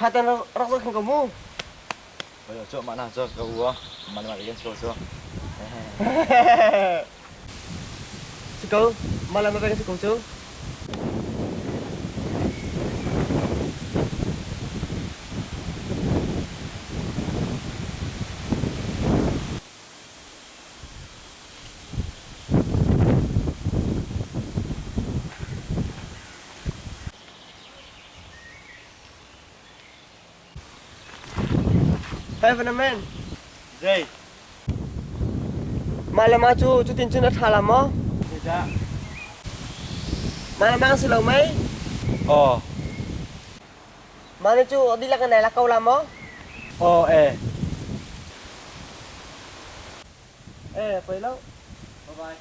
Tha ten rak zoh khin ko mu. Oi cu mah na cu ka u mah mah kan si ko cu. Si ko, mah le mah kan si ko cu. Heaven Zei? Mah le mah cu cutin cun a ṭha la maw? Zeicah? Mah le mah si lo mei? Aw. Mah le cu a dihlak in nai lak ko la maw? Aw e. Eh, poi lo. Bye bye.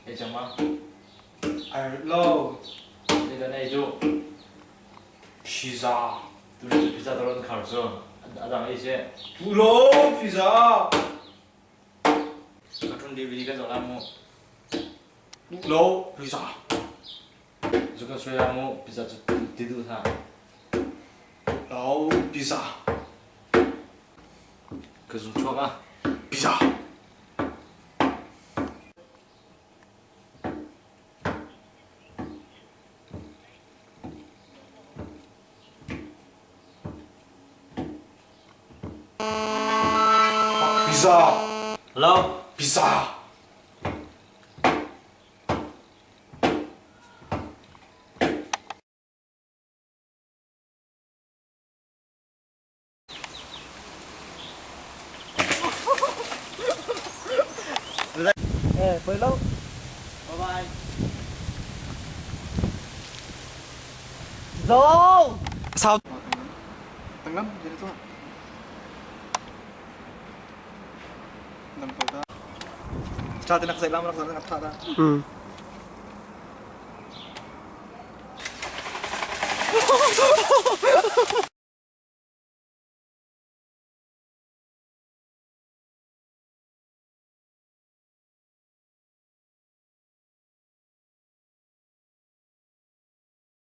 Ei cang ma? Ai lo. Zeidah na ei duh? Pizza. Tu cu pizza dawr an khar cu. A dang ei seh. Tu lo pizza. Cartoon DVD kan zoh lai mu. Duh lo pizza. Zu kan suai lai mu. Pizza cu ti duh hlah. Lo pizza. Ka zung chuak ah. Pizza. Pizza. Hello. Pizza. Eh, poi lo. Bye bye. Zo! Sau. Tanglam jadi tu. Nam ko ta. Cha te nak zai lam nak zai nak tha ta. Mm.